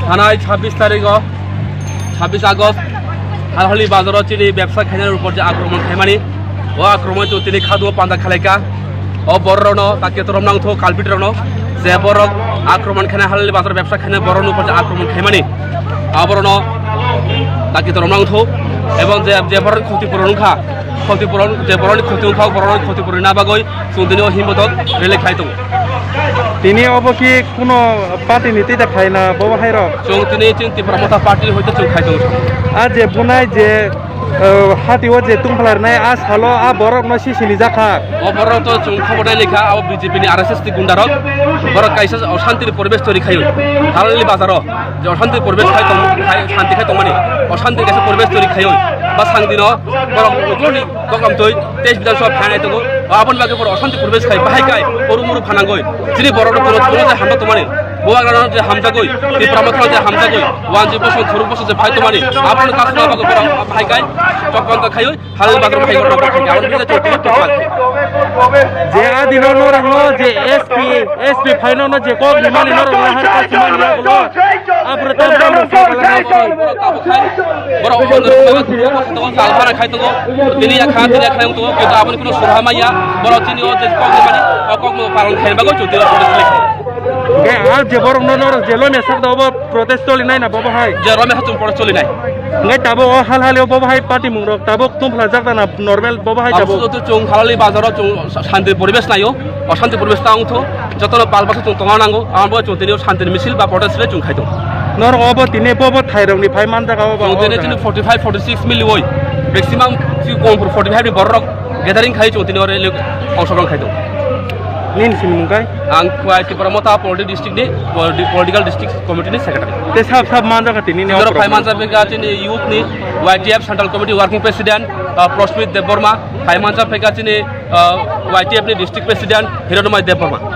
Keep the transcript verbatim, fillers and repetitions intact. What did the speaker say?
Thanai sabbish tarikh o, sabbish August, Halhali bazaro chini bebsa khainani upor je akromon khaimani, o akromon chwng tini khadu o panda khalaika. O bororokno taki torom nangtho, culprit rokno, je borok akromon khainai Halhali bazaro bebsa khainai borokni upor je akromon khaimani, aborokno taki torom nangtho, ebong je, je borok khoti puron wngkha, khoti puron, je borokni khoti wngkha, borokni khoti puron na bagwi chwng tini o himbotok rally khai tongo. Tini obo ki kuno party ni twi da khaina bobo hai rok? Chwng tini chini Tipra Motha party hoite chwng khai tongo. A je bunai je, eh, hati o je tungphalar nai a salo a borok no si sini jakha. O borok to chwng khobor nai lekha abo B J P ni R S S ni gunda rok. Borok kaisa o shanti ni poribesh tori khayo. Halhali bazaro je o shanti poribesh khai tong, khai shanti khai tongmani. O shanti kaisa poribesh tori khayo. Ba sangdino borok ukloni Kokam twi teis Bidhan Sabha phainai tongo. Aboni bagwi borok oshanti poribesh khai, bahai khai, oru muru phanangwi. Chini borokno kuno, kuno je hamjak tongmani. Bubagrano je hamjagwi, Tipra Mothano je hamjagwi, Wanji Bosong, Thuruk Bosong je phai tongmani. Abono kasna bagwi borok bahai khai, chokbangka khaiwi, Halhali bazar phai borok khai. Aboni bagwi chwng tini tongmani. Je adino norokno je S P, S P phaino no je kok rimani norok lahar kasimani yagulo. Abro tam tam rok sai kala hai. Borok tongo, kalphana khai tongo. Tini ya kha, tini ya kha tongo. Kintu aboni kuno surha maya. Borok tini o je kok mani, o kok mo paron khen bago chuti o. Ke a je borok no norok je lomya sak da obo protest choli nai na bobo hai. Je lomya sak chwng protest choli nai. Ngai tabo o hal hal o bobo hai party mung rok tabo tum phala jak da na normal bobo hai tabo. Abo to chwng Halhali bazaro chwng shanti poribesh naio. Oshanti poribesh ta wngtho, jotono pal bwswk chwng tongna nango, abo chwng tini shanti ni misil ba protest rally chwng khai tongo. Norok obo tini bo bo thairokni phai manjak abo ba. Chwng tini chini forty five, forty six miliwi, maximum chini Kongpur forty five ni borok gathering khai chwng tini o rally ongsogron khai tongo. Nini sini mung kai? Ang Khwai Tipra Motha Polity District ni politi-, Political District Committee ni secretary. Te sab sab manjak tini ni. Norok phai manjak bega chini youth ni Y T F Central Committee Working President, uh, Proshmit Debbarma, phai manjak bega chini, uh, Y T F ni District President Hiranmoy Debbarma.